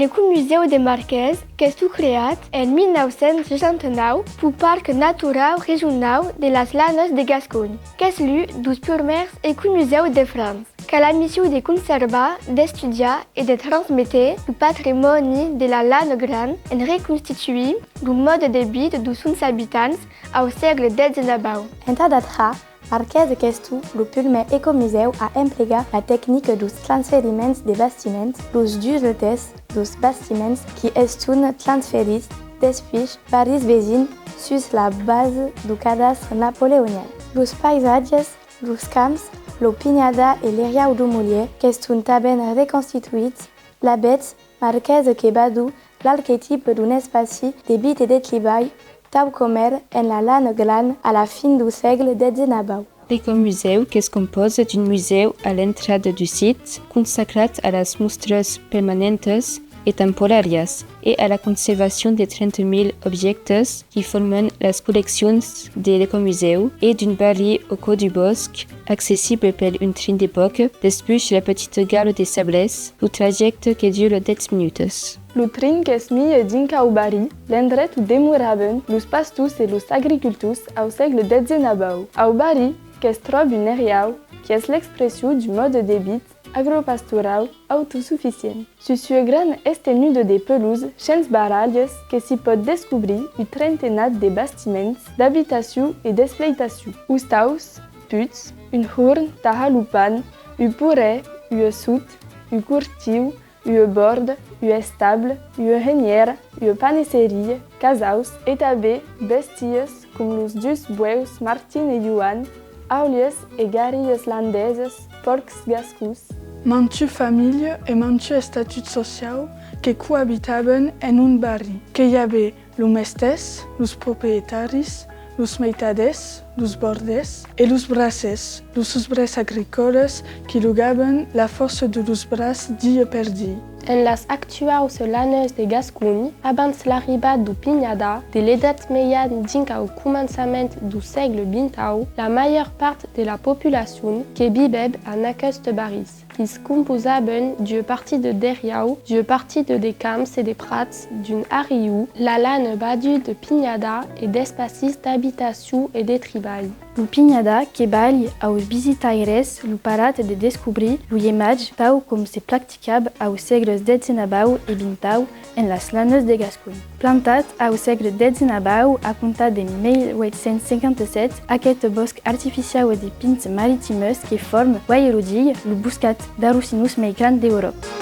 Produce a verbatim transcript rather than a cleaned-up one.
L'Ecomusèu de Marqués qu'estó creat en mil nau cents seissanta nau peu Parc Naturau Regionau de las Lanas de Gasconha. Qu'es l'un deus purmèrs ecomusèus de França. Qu'a la mission de conservar, d'estudiar e de transméter lo patrimòni de la Lana Grana en reconstituir lo mòde de vida deus sons abitants au sègle dètz-e-navau. Entà dab aça, Marqués qu'estó lo purmèr ecomusèu a emplegar la tecnica deus transferiments de bastiments, los dus lètes deus bastiments qui estón transferits despuish barris vesins sus la basa deu cadastre napoleonian. Los paisatges, los camps, lo pinhadar e l'eriau deu Molièr qu'estón tanben reconstituits. Lavetz, Marqués que badó l'arquetipe d'un espaci de vita e de tribalh, tau com èra en la Lana Grana a la fin deu sègle dètz-e-navau. L'ecomusèu que's compòsa d'un musèu a l'entrada deu sit, consacrat a las mostras permanentas e temporàrias e a la conservacion de trenta mila objèctes qui forman las colleccions de l'ecomusèu e d'un barri au còr deu bòsc, accessible per un trin d'epòca despuish la petita gara de Sablés, lo trajècte que dura dètz minutas. Lo trin que's mia dinc au barri, l'endret on demoravan los pastors e los agricultors au sègle dètz-e-navau. Au barri que's tròba un eriau, qui es l'expression d'un mòde de vita agropastorau autosuficient. Sus ua grana estenuda de pelosa shens barralhas que s'i pòt descobrir un trentenat de bastiments d'abitacion e d'espleitacion. Ostaus, puigs, un horn tà har lo pan, un porrèr, ua sot, un cortiu, ua bòrda, un estable, ua henièra, ua panisseria, casaus e tanben bèstias com los dus bueus Martin e Joan, aulhas e garrias landesas, pòrcs gascons. Mantu familha e mantu estatut sociau que coabitavan en un barri. Que i avè los mestèrs, los proprietaris, los meitadèrs, los bordèrs e los brassèrs, los osbrèrs agricòlas qui logavan la fòrça de los braç dia per dia. En las actuaus Lanas de Gasconha, abans l'arribada deu pinhadar, de l'Edat Mejana dinc au començament deu sègle vintau, la màger part de la populacion que vivèva en aqueste barris, qui's composavan d'ua partida d'eriau, d'ua partida de camps e de prats, d'un arriu, la lana baduda de pinhadar e d'espacis d'abitacion e de tribalh. Lo pinhadar que balha aus visitaires lo parat de descobrir lo lhematge tau com se practicava aus sègles dètz-e-navau e vintau en las Lanas de Gasconha. Plantat au sègle dètz-e-navau a comptar de mil uèit cents cinquanta-sèt, aqueste bòsc artificiau de pins maritimes que forma uèi lo dia lo boscat d'arrocinons mei grand d'Euròpa.